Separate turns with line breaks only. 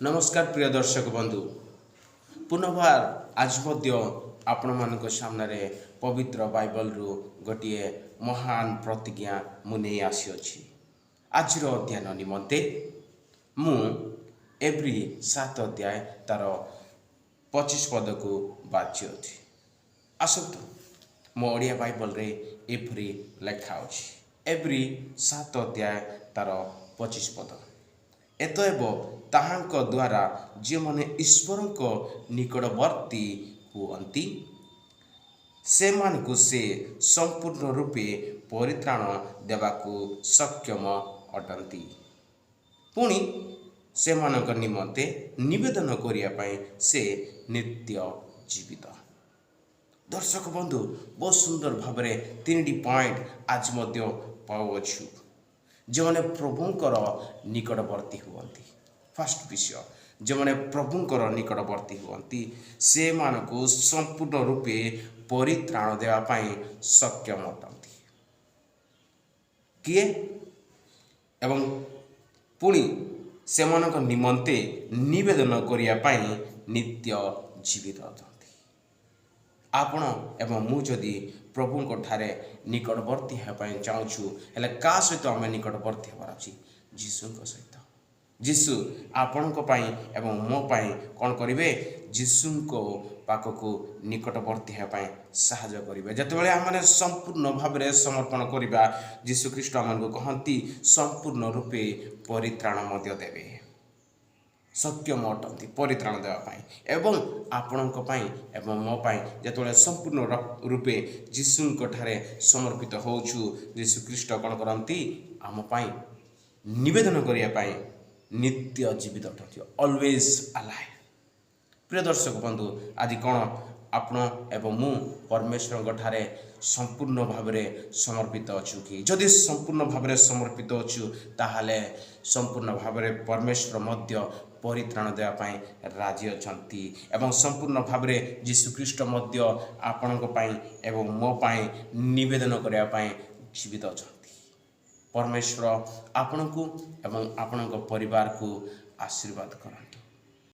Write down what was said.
ନମସ୍କାର ପ୍ରିୟ ଦର୍ଶକ ବନ୍ଧୁ, ପୁନର୍ବାର ଆଜି ମଧ୍ୟ ଆପଣମାନଙ୍କ ସାମ୍ନାରେ ପବିତ୍ର ବାଇବଲରୁ ଗୋଟିଏ ମହାନ ପ୍ରତିଜ୍ଞା ମୁଁ ନେଇ ଆସିଅଛି। ଆଜିର ଅଧ୍ୟୟନ ନିମନ୍ତେ ମୁଁ ଏବ୍ରୀ 7 ଅଧ୍ୟାୟ ତାର 25 ପଦକୁ ବାଛିଅଛି। ଆସନ୍ତୁ, ମୋ ଓଡ଼ିଆ ବାଇବଲରେ ଏପରି ଲେଖା ଅଛି, ଏବ୍ରୀ 7 ଅଧ୍ୟାୟ ତାର 25 ପଦ, ଅତଏବ ତାହାଙ୍କ ଦ୍ୱାରା ଯେଉଁମାନେ ଈଶ୍ୱରଙ୍କ ନିକଟବର୍ତ୍ତୀ ହୁଅନ୍ତି, ସେମାନଙ୍କୁ ସେ ସମ୍ପୂର୍ଣ୍ଣ ରୂପେ ପରିତ୍ରାଣ ଦେବାକୁ ସକ୍ଷମ ଅଟନ୍ତି। ପୁଣି ସେମାନଙ୍କ ନିମନ୍ତେ ନିବେଦନ କରିବା ପାଇଁ ସେ ନିତ୍ୟ ଜୀବିତ। ଦର୍ଶକ ବନ୍ଧୁ, ବହୁତ ସୁନ୍ଦର ଭାବରେ ତିନିଟି ପଏଣ୍ଟ ଆଜି ମଧ୍ୟ ପାଉଅଛୁ। ଯେଉଁମାନେ ପ୍ରଭୁଙ୍କର ନିକଟବର୍ତ୍ତୀ ହୁଅନ୍ତି, ଫାଷ୍ଟ ବିଷୟ, ଯେଉଁମାନେ ପ୍ରଭୁଙ୍କର ନିକଟବର୍ତ୍ତୀ ହୁଅନ୍ତି, ସେମାନଙ୍କୁ ସମ୍ପୂର୍ଣ୍ଣ ରୂପେ ପରିତ୍ରାଣ ଦେବା ପାଇଁ ସକ୍ଷମ ଅଟନ୍ତି କିଏ ଏବଂ ପୁଣି ସେମାନଙ୍କ ନିମନ୍ତେ ନିବେଦନ କରିବା ପାଇଁ ନିତ୍ୟ ଜୀବିତ ଅଟନ୍ତି। ଆପଣ ଏବଂ ମୁଁ ଯଦି ପ୍ରଭୁଙ୍କ ଠାରେ ନିକଟବର୍ତ୍ତୀ ହେବା ପାଇଁ ଚାହୁଁଛୁ, ହେଲେ କାହା ସହିତ ଆମେ ନିକଟବର୍ତ୍ତୀ ହେବାର ଅଛି? ଯୀଶୁଙ୍କ ସହିତ। ଯୀଶୁ ଆପଣଙ୍କ ପାଇଁ ଏବଂ ମୋ ପାଇଁ କ'ଣ କରିବେ? ଯୀଶୁଙ୍କ ପାଖକୁ ନିକଟବର୍ତ୍ତୀ ହେବା ପାଇଁ ସାହାଯ୍ୟ କରିବେ। ଯେତେବେଳେ ଆମମାନେ ସମ୍ପୂର୍ଣ୍ଣ ଭାବରେ ସମର୍ପଣ କରିବା, ଯୀଶୁ ଖ୍ରୀଷ୍ଟ ଆମମାନଙ୍କୁ କହନ୍ତି, ସମ୍ପୂର୍ଣ୍ଣ ରୂପେ ପରିତ୍ରାଣ ମଧ୍ୟ ଦେବେ। ସକ୍ଷମ ଅଟନ୍ତି ପରିତ୍ରାଣ ଦେବା ପାଇଁ ଏବଂ ଆପଣଙ୍କ ପାଇଁ ଏବଂ ମୋ ପାଇଁ ଯେତେବେଳେ ସମ୍ପୂର୍ଣ୍ଣ ରୂପେ ଯୀଶୁଙ୍କ ଠାରେ ସମର୍ପିତ ହେଉଛୁ, ଯୀଶୁ ଖ୍ରୀଷ୍ଟ କ'ଣ କରନ୍ତି? ଆମ ପାଇଁ ନିବେଦନ କରିବା ପାଇଁ ନିତ୍ୟ ଜୀବିତ ଅଟନ୍ତି, ଅଲୱେଜ୍ ଆଲାଇଭ୍। ପ୍ରିୟ ଦର୍ଶକ ବନ୍ଧୁ, ଆଜି କ'ଣ ଆପଣ ଏବଂ ମୁଁ ପରମେଶ୍ୱରଙ୍କ ଠାରେ ସମ୍ପୂର୍ଣ୍ଣ ଭାବରେ ସମର୍ପିତ ଅଛୁ କି? ଯଦି ସମ୍ପୂର୍ଣ୍ଣ ଭାବରେ ସମର୍ପିତ ଅଛୁ, ତାହେଲେ ସମ୍ପୂର୍ଣ୍ଣ ଭାବରେ ପରମେଶ୍ୱର ମଧ୍ୟ ପରିତ୍ରାଣ ଦେବା ପାଇଁ ରାଜି ଅଛନ୍ତି ଏବଂ ସମ୍ପୂର୍ଣ୍ଣ ଭାବରେ ଯୀଶୁଖ୍ରୀଷ୍ଟ ମଧ୍ୟ ଆପଣଙ୍କ ପାଇଁ ଏବଂ ମୋ ପାଇଁ ନିବେଦନ କରିବା ପାଇଁ ଜୀବିତ ଅଛନ୍ତି। ପରମେଶ୍ୱର ଆପଣଙ୍କୁ ଏବଂ ଆପଣଙ୍କ ପରିବାରକୁ ଆଶୀର୍ବାଦ କରନ୍ତୁ।